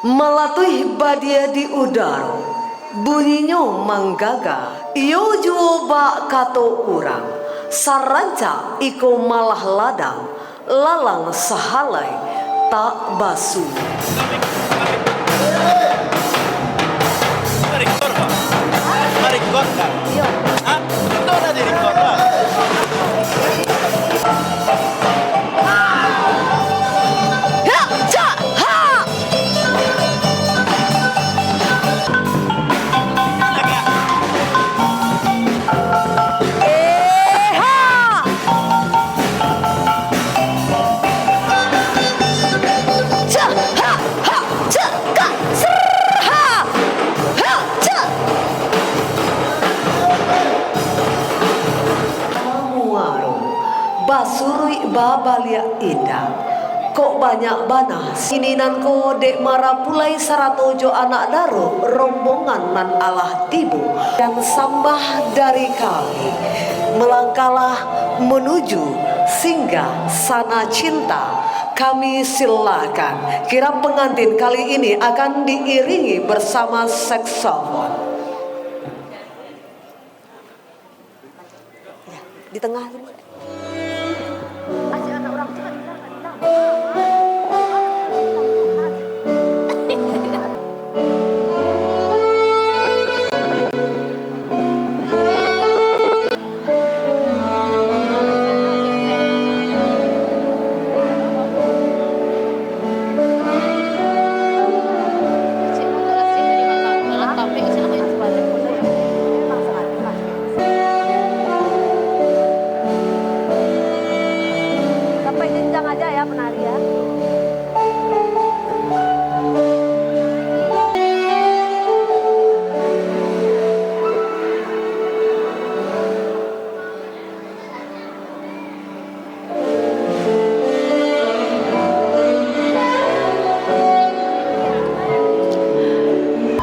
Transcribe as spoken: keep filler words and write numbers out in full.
Malatuih badia di udaro, bunyinyo manggaga. Iyo juo bak kato urang, sarancak iko malah ladang, lalang sahalai tak basu. Iyo. Ha? Itu lah direkod lah. Ha, cak, ha. Eh, ha. Cak, ha, ha, cak, ka, ser, ha. Ha, cak. Bamuaro, basuruik babaliak indak. Kok banyak bana sininan ko dek marapulai sarato jo anak daro rombongan nan alah tibo. Dan sambah dari kami, melangkahlah menuju singgah sana cinta. Kami silakan. Kirap pengantin kali ini akan diiringi bersama saksofon. Ya, di tengah tu.